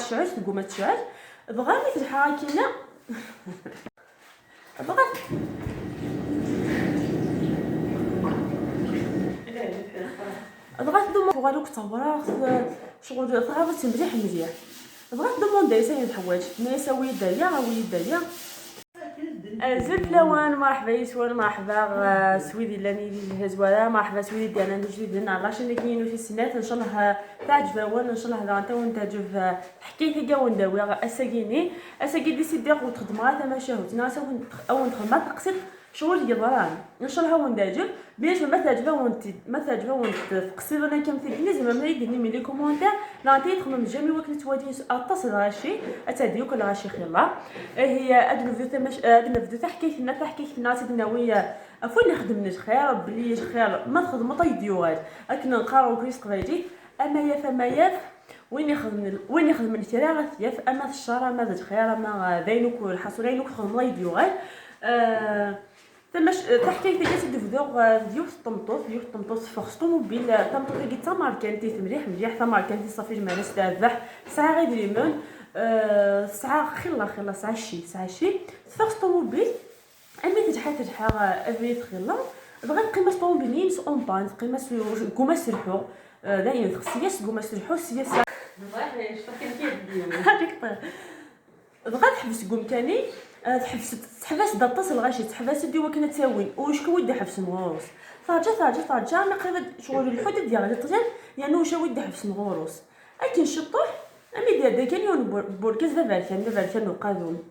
تشعل تقوم تشعل بغا مي تلحق كينا بغا بغا تدوم كتوراق شغل تغابت مليح مليح بغا دوموندي ساين الحوايج ناس ويدايا ويدايا زلفلاوان مرحبا يسوان مرحبا سويدي لاني الهزوره مرحبا سويدي ديالنا جديد على لاشين كاينو في السنات ان شاء الله تعجبون ان شاء الله انت وانت تعجب حكايتي كاع ونداوي اساكيني اساكي دي سيدي وتخدم غا تما ناس او تخدم تقصد شغل يضران ان شاء الله ونداجب باش ما تعجبها وانت ما تعجبها وانت تقصد انا كم تلقيني زعما ما يديني مي لي كومونتير لا انت تخمم جامي وكنت توادي اتصل غاشي اتاديوك ولا غاشي خيلا هي ادنا فيديو تمش ادنا فيديو تحكي لنا تحكي لنا سيدنا ويا افون نخدم خير بلي خير ما تخدم طيديوات اكنا نقراو كريس قبايلي اما يا فما ياف وين يخدم وين يخدم الكرا ياف اما الشارع ما زاد خير ما داينوك الحصولين خدم طيديوات تماش تحكي تاع تدفدو ديو طمطوط ديو طمطوط فخ طوموبيل طمطوط كي تمر كانتي مليح مليح تمر كانتي صافي جمالس تذبح ساعة غير ليمون ساعة خلا خلا ساعة شي ساعة شي فخ طوموبيل امي تجحا تجحا افريت خلا بغا قيمة طوموبيل اون بان قيمة كوما سرحو دايما خصياس كوما سرحو سياسة بغا تحبس كوم كاني تحبس تحبس دطس الغاشي تحبس دي وكنا تساوين وشكون ودي حبس نغوص ترجع ترجع ترجع ما قريبا شغل الحدود ديال الطجال يعني واش ودي حبس نغوص اكن شطوح امي ديال كان يون بوركز بابا بابا وقادون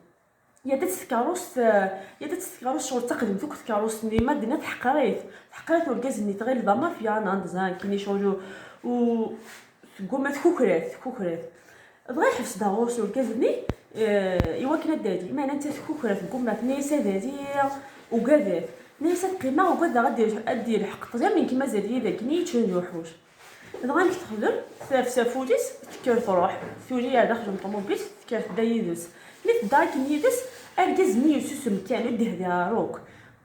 يا تتسكاروس يا تتسكاروس شغل تقدم توك تكاروس اللي ما دينا تحقريت تحقريت وركز ني تغير ذا مافيا ناند زان كيني شغل و قومت كوكرات كوكرات بغا يحبس داغوس وركزني ايوا كنا دادي ما انت كوكرات قومت نيسا دادي وكذات نيسا قيمة وكذا غادي ادي الحق طجا من كيما زاد يداك نيت وحوش دغا تخدم سافوليس تكر تروح ثولي داخل الطوموبيل تكر دا يدس مي تداك يدس اركز ني يسوس مكان ودي هداروك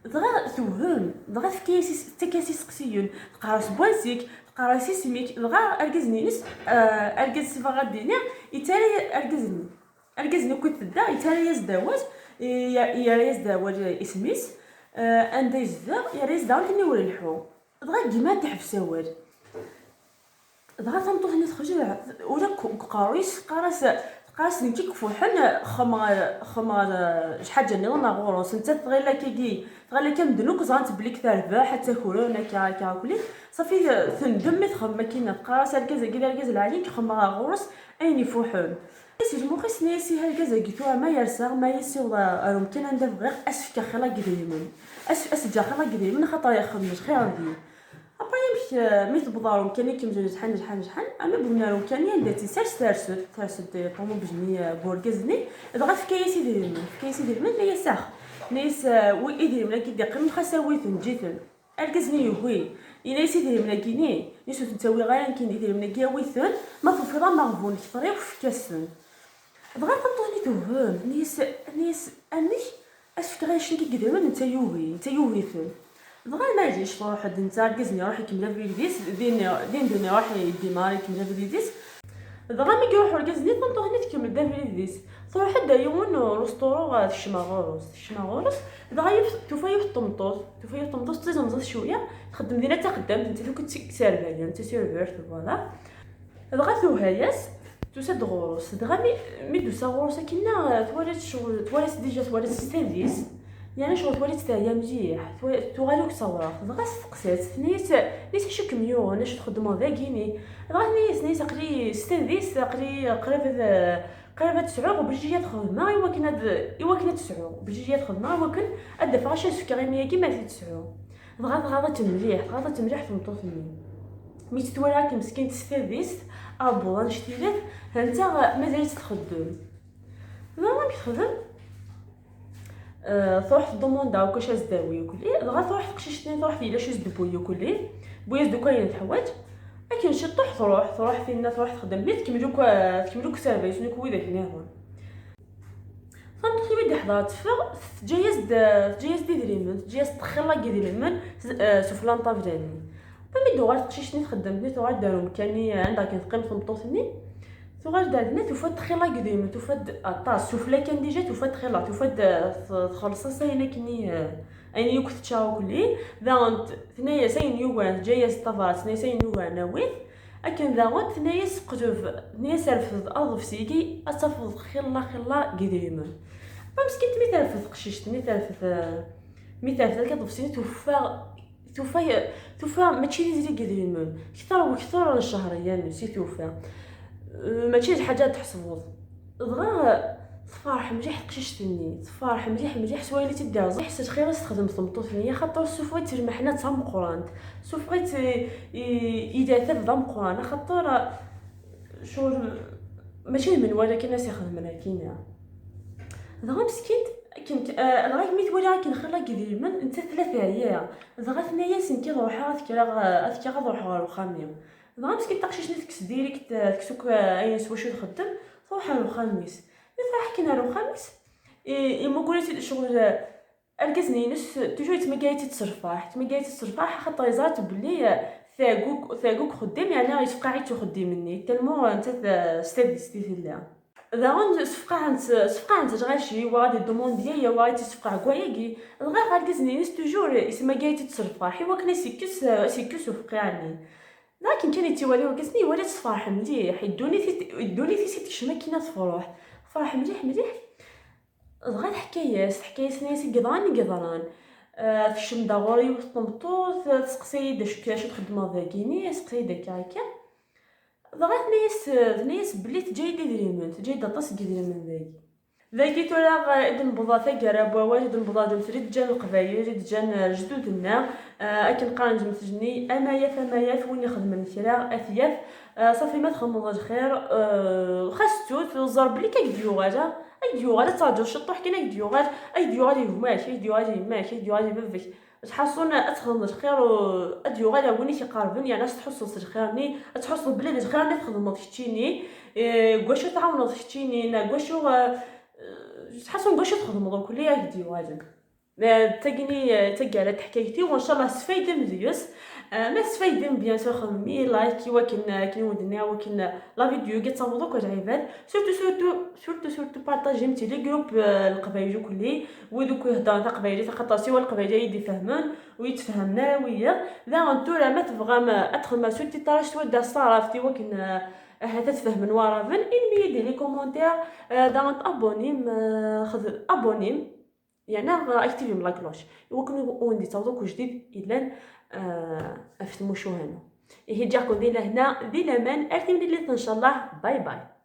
دغا توهم دغا فكيسي تكاسي سقسيون تقراس بوانسيك تقراس سميك دغا اركز نينس اركز سيفا غاديني يتالي اركزني اركزني كنت دا يتالي يزداوز يا يزداوز اسميس عند يزدا يا يزدا كني وري الحو دغا كيما تحبس وال دغا تنطوح تخرج ولا قارويس قراس قاس نتي كفوحن خمر خمر شحال جاني انا غوروس انت تغيلا كي تغيلا كمدنوك زانت بليك تربح حتى كورونا كا كا كلي صافي تندم تخمم كاين قراس الكاز كي الكاز العالي خمر غوروس اين يفوحن سي موخيس نيسي هالكاز كي ما يرسا ما يسي ولا ممكن عند بغير اسف كخلا قديمن اسف اسجا خلا قديمن خاطر يخمج خير دي ابري مي تبضارو كان كيمجي شحال شحال شحال اما بغنا كان عندها تيساش تارسد تارسد طوموبيل بوركزني دغا فكايسي ديال فكايسي ديال من لا يساخ نيس وي يدير من كيدي قيم خاصة جيتن الكزني يهوي إلا يسيدير من كيني نيسو تنتاوي غير كاين يدير من كياويثن ما توفيضا مغبون كثري وفكاسن دغا تنطوني توهم نيس نيس انيش اشفك غير شنو كيدير انت يوهي انت يوهيثن دغا ما يجيش تروح انت ركزني روحي كمل فيديس دين دين دوني روحي ديماري كمل فيديس دغا مي كيروحو ركزني تنطوهني تكمل دا فيديس تروح دا يوم restaurant تشما غوروس تشما غوروس دغا توفا يف طمطوط توفا يف طمطوط تزمزط شوية تخدم دينا تقدم انت دوك تسيرفي انت serveur voilà دغا ثوهاياس توسد غوروس دغا مي دوسا غوروس كنا توالات شغل توالات déjà توالات ستاديس يعني شغل تواليت تاهي مليح توغالوك تصورا دغا سقسات نيت نيت شو كميو انا شو تخدمو ذاكيني دغا نيت نيت قري ستاديس قري قريب قريب تسعو بجي تخدم ايوا كنا ايوا كنا تسعو بجي تخدم ايوا كن ادفع غاش سكري ميا كيما تسعو دغا غاضت مليح غاضت مليح تمطوطني مي تتوالى مسكين تستاديس ابو نشتيلات انت مازال تخدم دغا تخدم تروح دوموندا وكاش ازداوي وكلي دغا تروح تقششتني تروح في لاش زدبوي وكلي بويا دوكا الحوايج لكن شي طوح تروح تروح فينا تروح تخدم بيت تكملوك تكملوك service نكو ويدا فينا هون فهمت كي حضرات تفر تجيز تجيز دي دريمن تجيز تخلا كي دريمن سفلان طافجاني فمي دوغال تقششتني تخدمتني تروح دارو مكاني عندها كان تقيم تمطوطني تغال دارنا توفات خيلا قديم، توفات اطاس سفلا كان déjà توفات خيلا، توفات تخلص ساينه كني اين يوك تشاو كلي ذا ثنايا ساين يوغان جاية ستافرات ثنايا ساين يوغان ويث اكن ذا ثنايا سقتف ثنايا سرفض اضف سيدي اتفض خيلا خيلا قديم. فمسكين مي ترفض قشيشت مي ترفض مي ترفض كضف سيدي توفا توفا توفا ماشي زي قديم كثر وكثر الشهريا سي توفا ماشي حاجة تحسبوض. دغا تفرح مليح قشيشتني تفرح مليح مليح سوايلي تدير حسيت خير تخدم ثمطوطني خاطر سوفغيت المحنة تاع مقرانت سوفغيت اذا ثب مقران خاطر شغل ماشي من ولكن الناس يخدم لكن دغا مسكين كنت دغا مي تولي كنخلا قديما انت ثلاثة عيا دغا ثنايا سنكي روحها اذكرا روح غير الخاميو. دغا مسكين تقشيشني تكس direct تكسوك اين سوا شو تخدم تروح على الخاميس مي كنا على الخاميس إما شغل الكازنينس toujours تمكايتي تصرفاح تمكايتي تصرفاح خاطر يزرات بلي ثاقوك ثاقوك خدام يعني يتفقع خدام مني tellement انت ستاديستي لا داغون سفقع غاشي وغادي دوموندي يا وغادي تسفقع كواياكي غير الكازنينس toujours يسمى كايتي تصرفاح ايوا كنا سيكس سيكس وفقعني. لكن كان يتوالي وكاسني ولا تفرح مليح الدوني تي تكشما كينا تفرح فرح مليح مليح. دغا الحكايات حكايات ناس قضران قضران تكشم داغوري وطمطوط تسقسي داش كاش تخدم ذاكيني سقسي داك هكا. دغا ثناياس بلي تجاي ديريمون تجاي داطاس كيديريمون ذاكي ذاكي تورا إدن بوضا ثاكرا بواواج إدن بوضا دمثري جان القبايل جان جدودنا أكن قارن جمثجني أما ياف أما ياف وين يخدم الكرا أثياف صافي ما تخمض الخير خاصتو تزر بلي كيديوغاجا أيديوغاجا تراجع الشطوح كاين أيديوغاج أيديوغاج يهماك أيديوغاج يماك أيديوغاج بابك تحصون أتخدم الخير أديوغاجا وين كيقاربن يعني تحصل الخير تحصل بلي الخير تخدم كتشيني كواش تعاونض كتشيني كواشو تحسون كواش تخدموا كلي يديوغاجا تاكني تاكالات حكايتي وان شاء الله سفايدة مزيوس ما سفايدة bien sûr خدمي like وكن كي ودنا وكن la vidéo كي تصوضوك العباد surtout surtout surtout surtout partagez متي les groupes القبايل كلي ودوك يهضر تاع قبايلي خاطر سوا القبايل يدي فهمون ويتفهمنا ويا ذا انتو ما تبغى ما ادخل ما sous-titrage تودع الصرافتي وكن هذا تفهم من ورا فن انمي دي les commentaires دا abonnez خذ abonnez يعني activez la cloche وكن وندي تصوتو جديد الا افتمو شو هنا هي جاكم دينا هنا دي لامان ارتي من اللي ان شاء الله. bye bye.